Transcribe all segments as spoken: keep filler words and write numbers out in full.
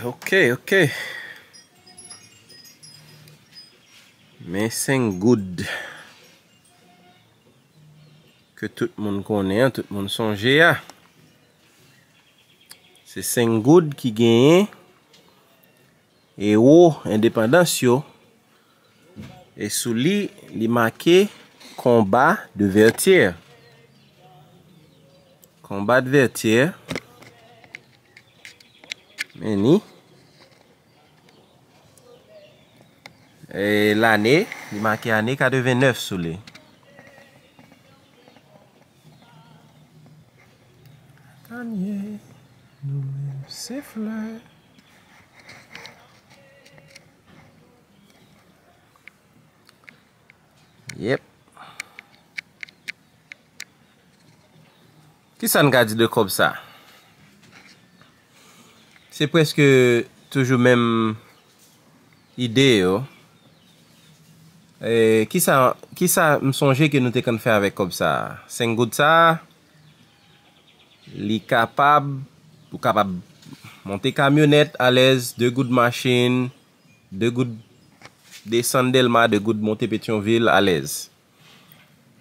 Ok, ok. Men senk goud ke tout moun konnen an, tout moun sonje a. Se senk goud ki genyen ewo endepandans yo. E sou li, li make Combat de Vertières. Combat de Vertières. Men ni. E lane, li make ane katrevennèf sou li. Tanye, nou menm se flè. Yep. Kisa n ka di de kòb sa? Se prèske toujou menm ide yo. E, kisa, kisa m sonje ke nou te konn fè avèk kòb sa? Senk goud sa, li kapab, ou kapab monte kamyonèt alèz, de goud machin, de goud desann Dèlma, de goud monte Petyonvil alèz.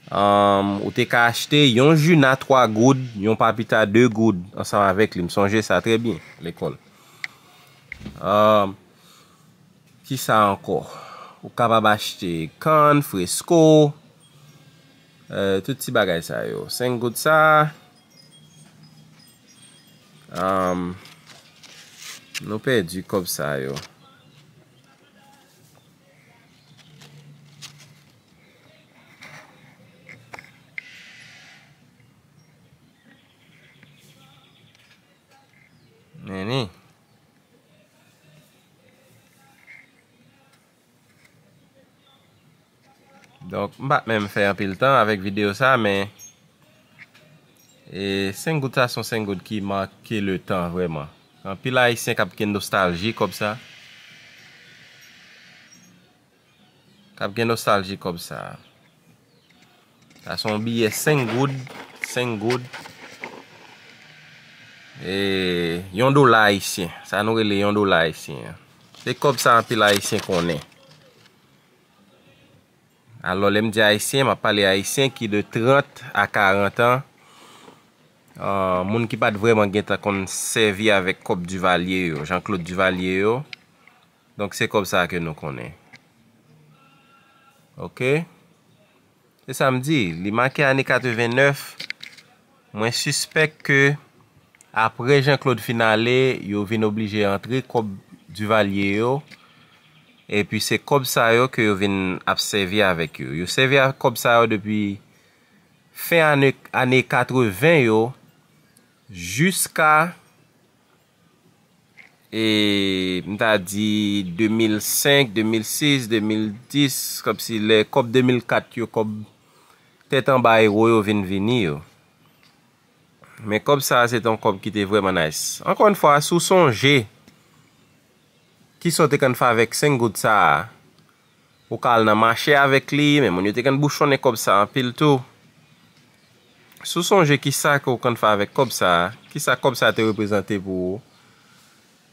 Anm, ou te ka achte yon Juna twa goud, yon Papita de goud ansanm avèk li. M sonje sa trè byen, lekòl. Anm, kisa ankò? Ou kapab achte kann, fresko, eh, tout ti bagay sa yo. Senk goud sa, anm, nou pèdi kòb sa yo. Men ni. Donk, m pa t menm fè anpil tan avèk videyo sa, men, e, senk goud sa se yon senk goud ki make le tan vrèman. Anpil Ayisyen k ap gen nostalji kòb sa. K ap gen nostalji kòb sa. Sa se yon biyè senk goud, senk goud. E, yon dola ayisyen. Sa nou rele yon dola ayisyen an. Se kòb sa anpil Ayisyen konnen. Alò, lè m di Ayisyen, m ap pale Ayisyen ki de trant a karant an. Ah, moun ki pa t vrèman gentan konn sèvi avèk kòb Duvalier yo, Jean-Claude Duvalier yo. Donk, se kòb sa ke nou konnen. Ok? Se sa m di, li make ane katrevennèf. Mwen sispèk ke apre Jean-Claude fin ale, yo vin oblije antre kòb Duvalier yo. Epi se kòb sa yo ke yo vin ap sèvi avèk yo. Yo sèvi ak kòb sa yo depi fen ane, ane katreven yo, jiska e, m ta di de mil senk, de mil sis, de mil dis, kòmsi lè kòb de mil kat yo, kòb tèt anba ewo yo vin vini yo. Men kòb sa a, se te yon kòb ki te vrèman nice. Ankò yon fwa, si w sonje kisa w te konn fè avèk senk goud sa a, ou ka al nan mache avèk li, men moun yo te konn bouchonnen kòb sa anpil tou. Si w sonje kisa ke w konn fè avèk kòb sa, kisa kòb sa te reprezante pou ou,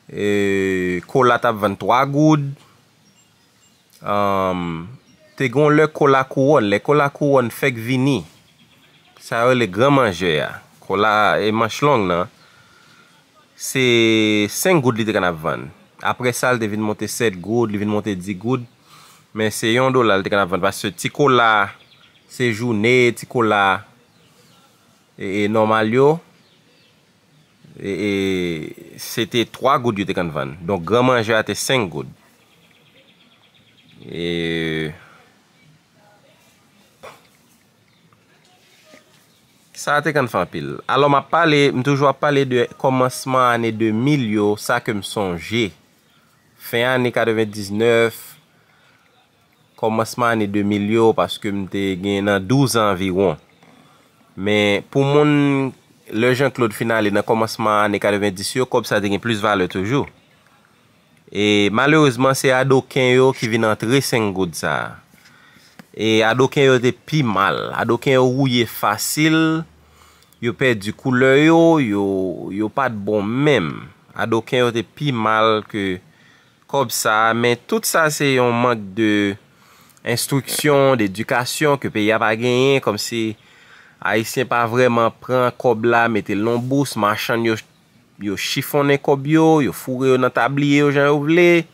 e, kola t ap vann twa goud. Anm, te gen yon lè kola kouwòn, lè kola kouwòn fèk vini, sa yo rele gran manjè a, kola e manch long nan, se senk goud li te konn ap vann. Apre sa, li te vin monte sèt goud, li vin monte dis goud. Men se yon dola li te konn ap vann. Paske ti kola sejoune, ti kola, e, e, nòmal yo, e, e, se te twa goud yo te konn vann. Donk, gran manjè a te senk goud. E, Sa te konn fè anpil. Alò, m ap pale, m toujou ap pale de kòmansman ane de mil yo, sa ke m sonje. Fen ane katrevendiznèf, kòmansman ane de mil yo, paske m te gen nan douz an anviwon. Men pou moun, lè Jean Claude fin ale nan kòmansman ane katrevendis yo, kòb sa te gen plis valè toujou. E malerezman, se adoken yo ki vin antre senk goud sa a. E adoken yo te pi mal. Adoken yo wouye fasil, yo pèdi koulè yo, yo, yo pa t bon menm. Adoken yo te pi mal ke kòb sa a, men tout sa se yon mank de enstriksyon, de edikasyon ke peyi a pa genyen, kòmsi Ayisyen pa vrèman pran kòb la, mete l nan bous, machann yo, yo chifonnen kòb yo, yo foure yo nan tabliye yo jan yo vle,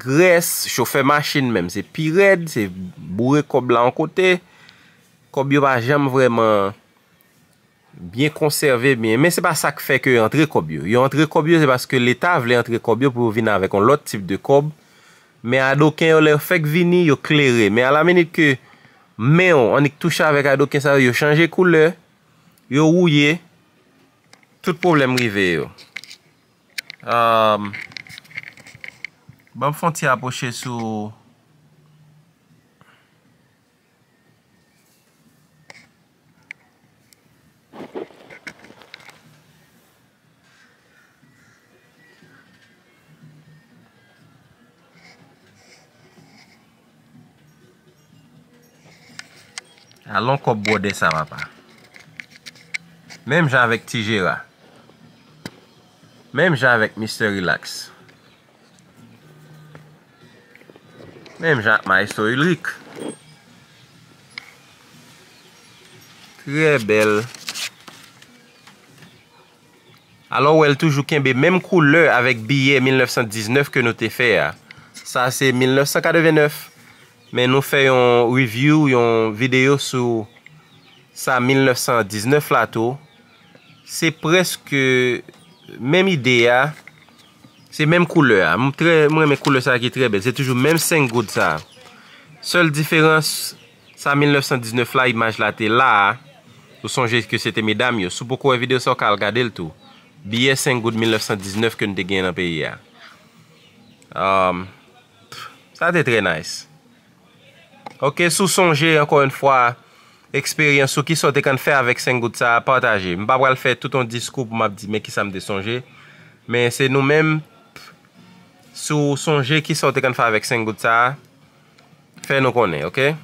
grès, chofè machin menm, se pi rèd, se boure kòb la yon kote, kòb yo pa janm vrèman byen konsève byen. Men se pa sa k fè ke yo antre kòb yo. Yo antre kòb yo, se paske Leta vle antre kòb yo pou yo vin avèk yon lòt tip de kòb. Men adoken yo, lè yo fèk vini, yo klere. Men alaminit ke men w annik touche avèk adoken sa yo, yo chanje koulè, yo wouye, tout pwoblèm rive yo. Ahn, ban m fè yon ti apwoche sou Alon kòb bwòdè sa, papa. Menm jan avèk Ti Jera. Menm jan avèk Mister Relax. Menm jan ak Maestro Ulric. Trè bèl. Alò, w wè l toujou kenbe menm koulè avèk biyè mil nèf san diznèf ke nou te fè a. Sa se mil nèf san katreven nèf, men nou fè yon review, yon videyo sou sa mil nèf san diznèf la tou. Se prèske menm ide a, se menm koulè a. M trè, m renmen koulè sa ki trè bèl. Se toujou menm senk goud sa. Sèl diferans, sa mil nèf san diznèf la, imaj la te la a. Ou sonje ke se te medam yo. Si w poko wè videyo sa, w ka al gade l tou. Biyè senk goud mil nèf san diznèf ke n te genyen nan peyi a. Um, sa te trè nice. Ok, si w sonje, ankò yon fwa, eksperyans ou, kisa w te konn fè avèk senk goud sa a, pataje. M pa pral fè tout yon diskou pou m ap di, men kisa m te sonje. Men se nou menm, si w sonje kisa w te konn fè avèk senk goud sa a, fè nou konnen, ok?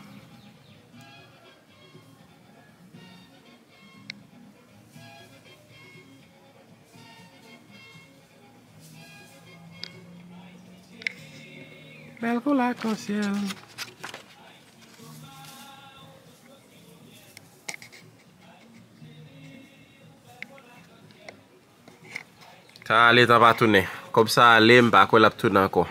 Bèl kou lakansyèl. Tan ale, tan pa tounen. Kòb sa ale, m pa kwè l ap tounen ankò.